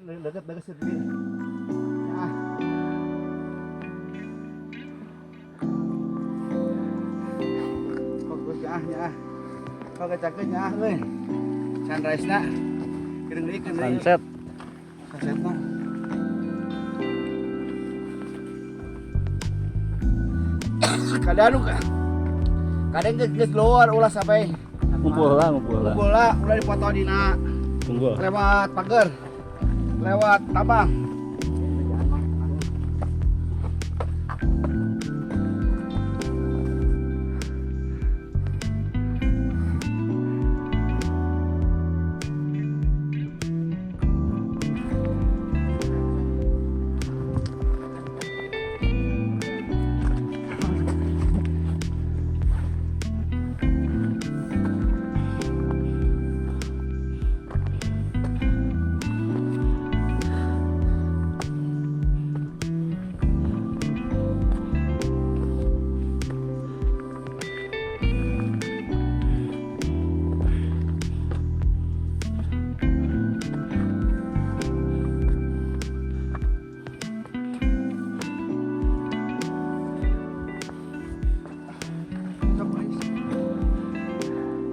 Leget sedih. Ah. Bagus ah ya. Kau kecakeun nya euy. Sunrise na. Keureung deui keureung deui. Sunset. Sunset na. Kadang kadang geus keluar ulah sampai Ngumpul lah, ngumpul lah. Ngumpul lah, ulah dipoto dina Tunggu. Lewat pagar. Lewat tambang.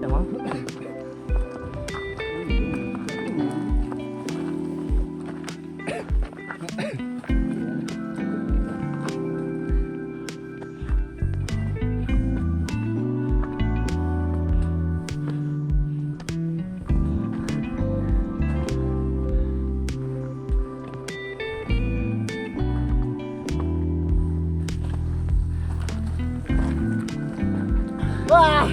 Emang? Wah.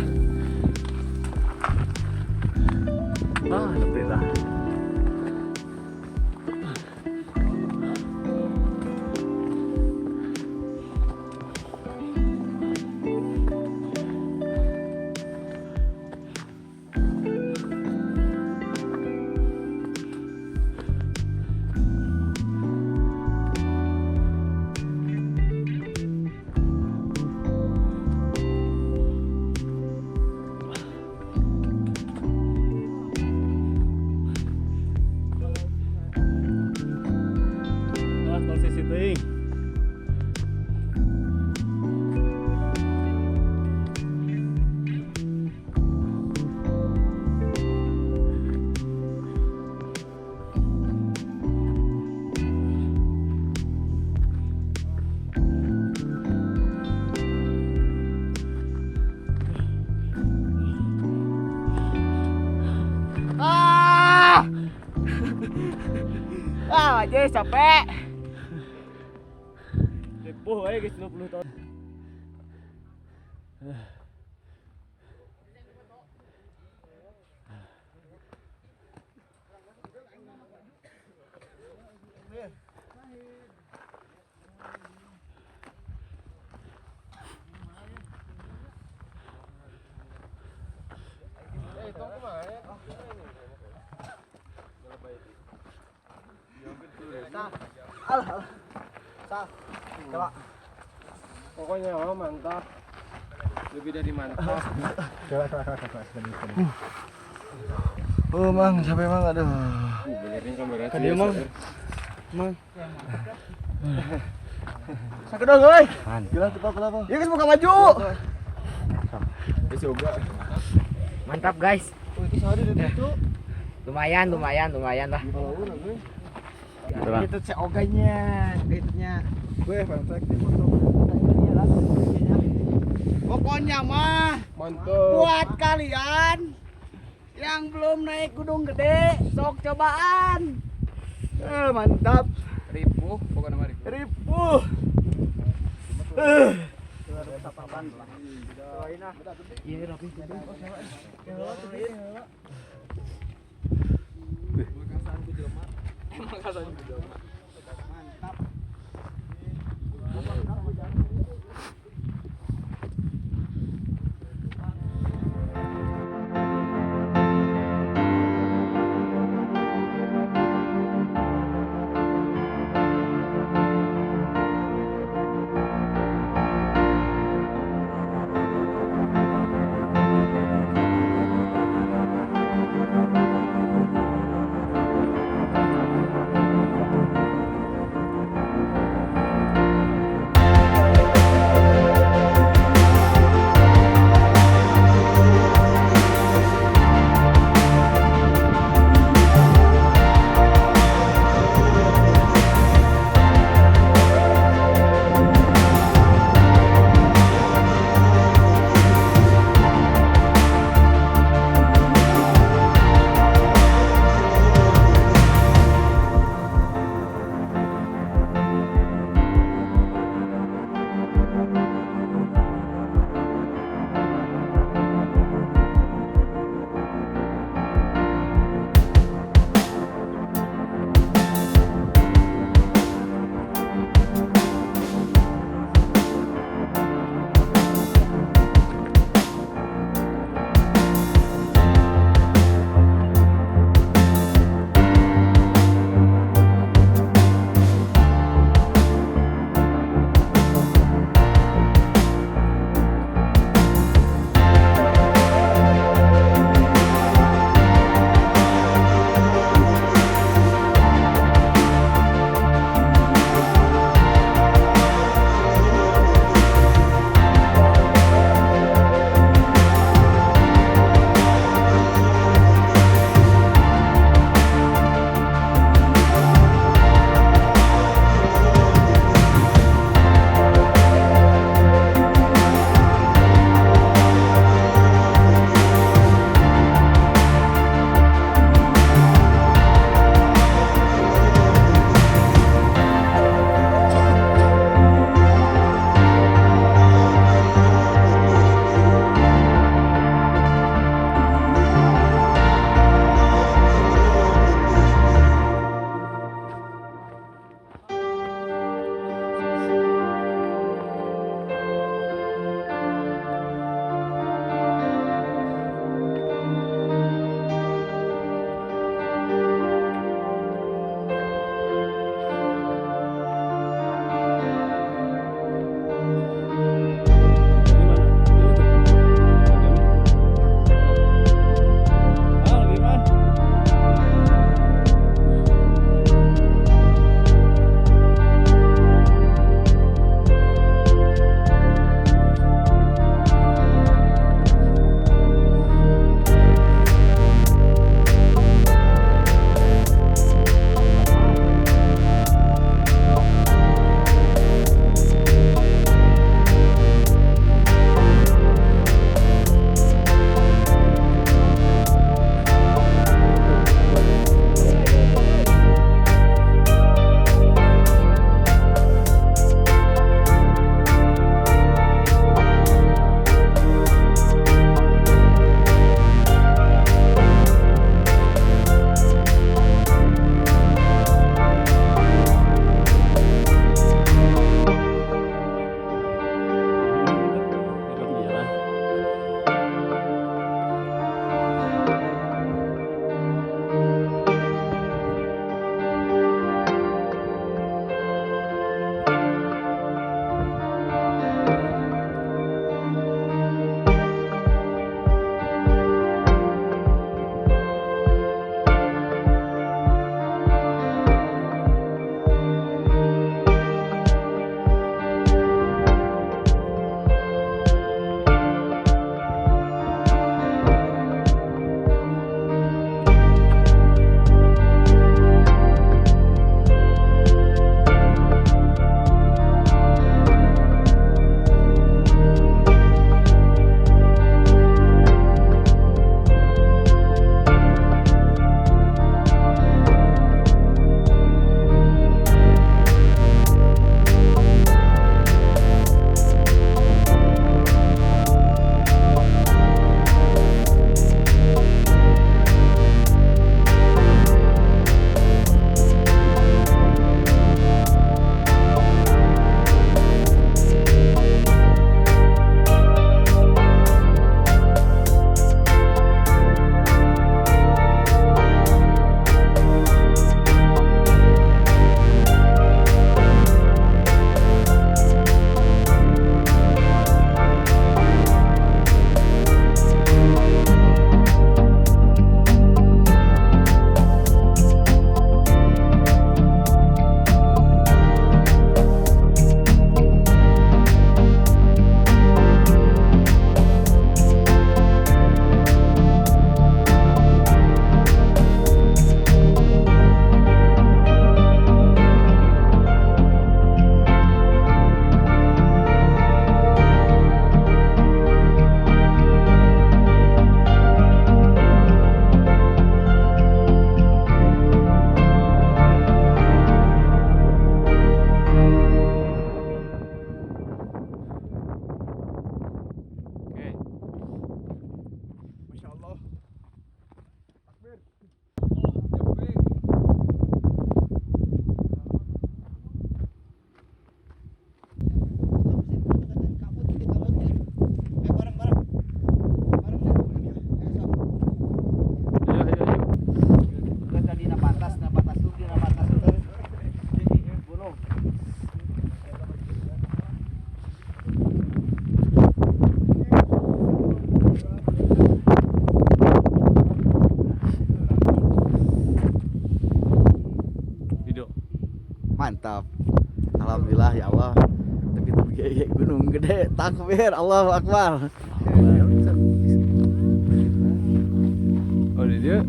Ah, lebih lah. Wah, tong sisi teuing. Ah. Ah, aja capek. Ripuh we geus 20 tahun. Alah, alah. Sal. Coba. Pokoknya oh, mantap. Lebih dari mantap. Coba, coba, coba, coba, coba. Oh, Mang, capek Mang, aduh. Benerin kamera. Kan dia, Mang. Mang. Sakit dong, euy. Gila, tepat kenapa? Ya geus buka baju. Mantap guys. Oh, itu sehari di situ. Lumayan, lumayan, lumayan lah. Itu COG-nya, itunya. Gue fantek di foto. Pokoknya mah Mantap. buat kalian yang belum naik Gunung Gede, sok cobaan. Mantap. Ripuh, pokoknya mah ripuh. Ripuh. Mantap. Mantap. Alhamdulillah ya Allah. Tapi tapi gunung gede, takbir, Allahu Akbar. Oh, dia.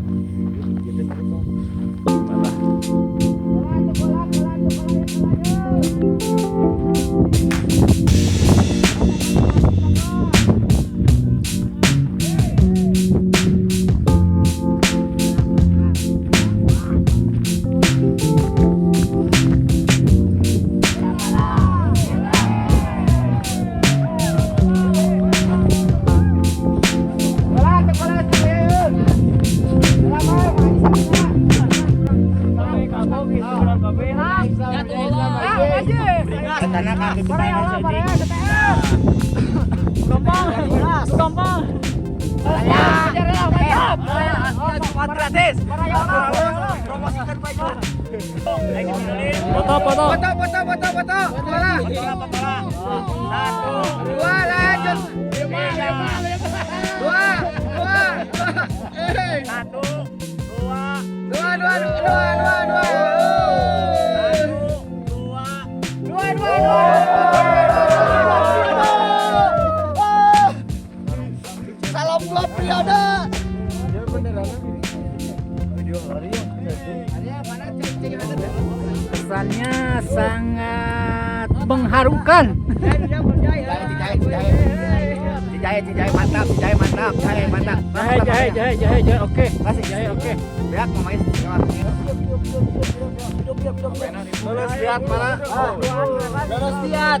Foto, foto. Foto, foto, foto, foto. Satu, dua, lanjut. Dua, dua, satu, dua, dua, dua, dua, dua, dua. Dua, dua, dua, dua. Salam dua periode. Kesannya sangat mengharukan. Cijahe, Cijahe mantap, Cijahe mantap, Cijahe mantap. Jahe, jahe, jahe, jahe, jahe, oke. Jahe, oke. Beak mamanya Lulus lihat mana? Lulus lihat.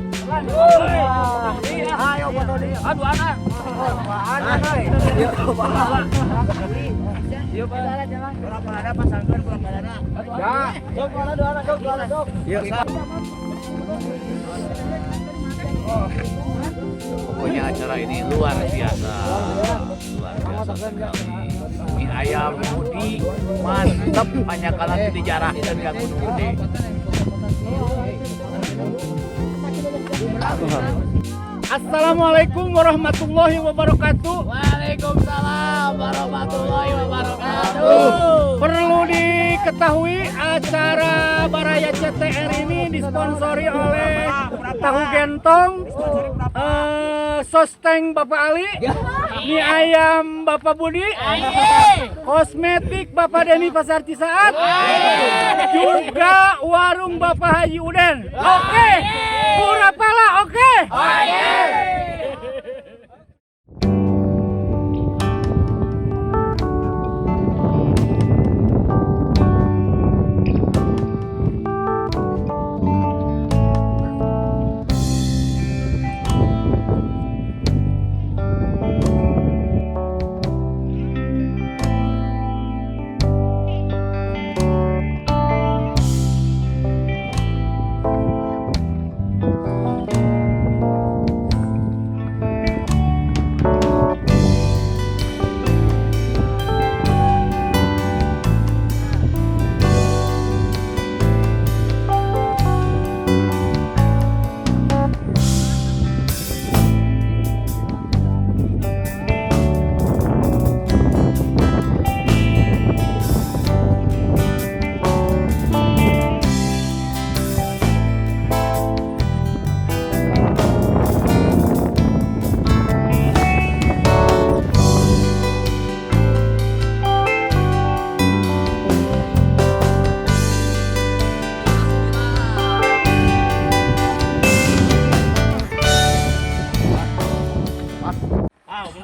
Ayo foto dia. Aduh anak. Ya. Pokoknya acara ini luar biasa sekali. Mie ayam Budi mantep, hanya kalah dijarah dan ke Gunung Gede. Assalamualaikum warahmatullahi wabarakatuh. Waalaikumsalam warahmatullahi wabarakatuh. Perlu diketahui acara Baraya CTR ini disponsori oleh Tahu Gentong, Sosteng Bapak Ali, mie ayam Bapak Budi, kosmetik Bapak Deni Pasar Cisaat, juga warung Bapak Haji Uden. Oke, Purapala, oke.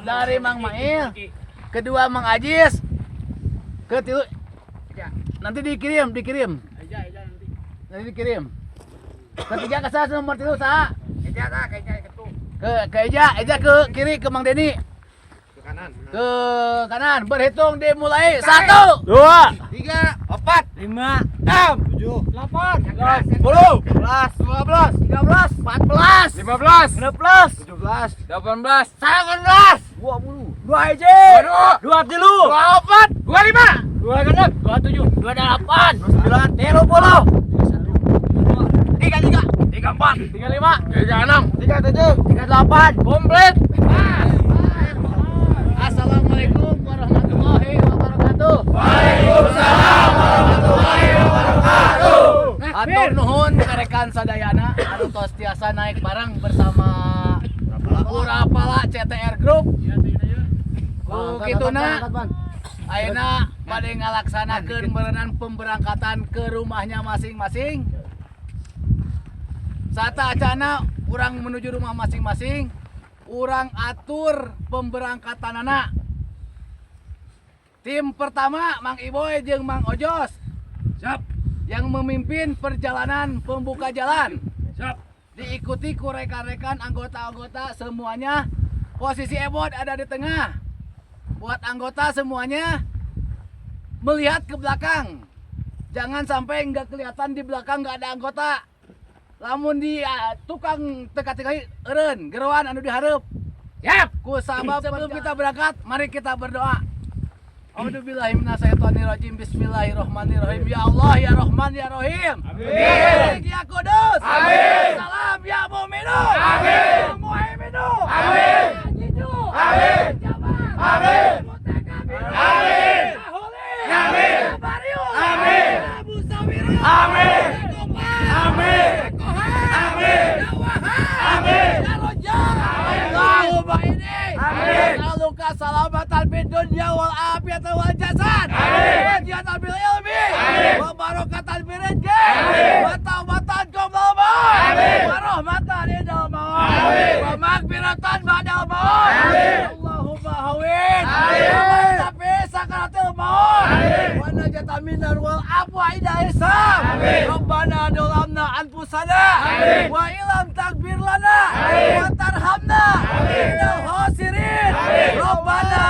Dari Mang Mail, kedua Mang Ajis, ketiga nanti dikirim, dikirim. Nanti dikirim. Ketiga ke saya nomor tilu sa. Ke Eja, Eja ke kiri ke Mang Deni. Ke kanan. Ke kanan. Berhitung dimulai. 1, 2, 3, 4, 5, 6, 7, 8, 9, 10, 11, 12, 13, 14, 15, 16, 17, 18, 19, 20, 2 2 3, 24, 25, 2 6, 27, 28, 29, 30, 33, 34, 35, 36, 37, 38. Komplit. Assalamualaikum warahmatullahi wabarakatuh. Waalaikumsalam warahmatullahi wabarakatuh. Hatur nuhun. Rekan-rekan sadayana anu tos tiasa naik bareng bersama Purapala CTR Group. Ku kituna ayeuna bade ngalaksanakeun meureunan pemberangkatan ke rumahnya masing-masing. Saatacana urang menuju rumah masing-masing, urang atur pemberangkatanana. Tim pertama Mang Iboy jeung Mang Ojos. Siap. Yang memimpin perjalanan pembuka jalan. Siap. Diikuti ku rekan-rekan anggota-anggota semuanya. Posisi Ebot ada di tengah. Buat anggota semuanya melihat ke belakang. Jangan sampai nggak kelihatan di belakang nggak ada anggota. Lamun di tukang teka-teki eureun geroan anu dihareup. Siap. Ku sabab sebelum kita berangkat, mari kita berdoa. A'udzubillahi minasyaitonirrajim. Bismillahirrahmanirrahim. Ya Allah ya Rahman ya Rahim. Amin. Ya Kudus. Amin. Salam ya Muminu. Amin. Ya Muhaiminu. Amin. Ya Amin. Amin. Amin. Amin. Ya Bariu. Amin. Ya Musawiru. Amin. Ya Amin. Amin. Ya Wahab. Amin. Ya Rojak. Allahumma ini. Amin. As'aluka salamatan fid dunya wal afiyata wal jasad. Amin. Wa ziyadatan bil ilmi. Amin. Wa barakatan fil rizqi. Amin. Wa taubatan qoblal maut. Amin. Wa rahmatan indal maut. Amin. Wa maghfiratan ba'dal maut. Amin. Allahumma hawwin. Amin. Tapi sakaratil maut. Amin. Wa najatan minar wal afwa inda hisab. Amin. Rabbana dzalamna anfusana. Amin. Wa illam taghfir lana. Amin. Wa tarhamna. Amin. Minal khasirin. Amin. Rabbana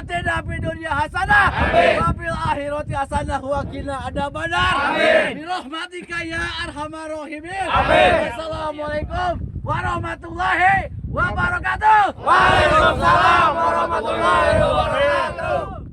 atina fid dunya hasanah. Amin. Wa fil akhirati hasanah wa qina adzabannar. Amin. Bi rahmatika ya arhamar rahimin. Amin. Assalamualaikum warahmatullahi wabarakatuh. Waalaikumsalam warahmatullahi wabarakatuh.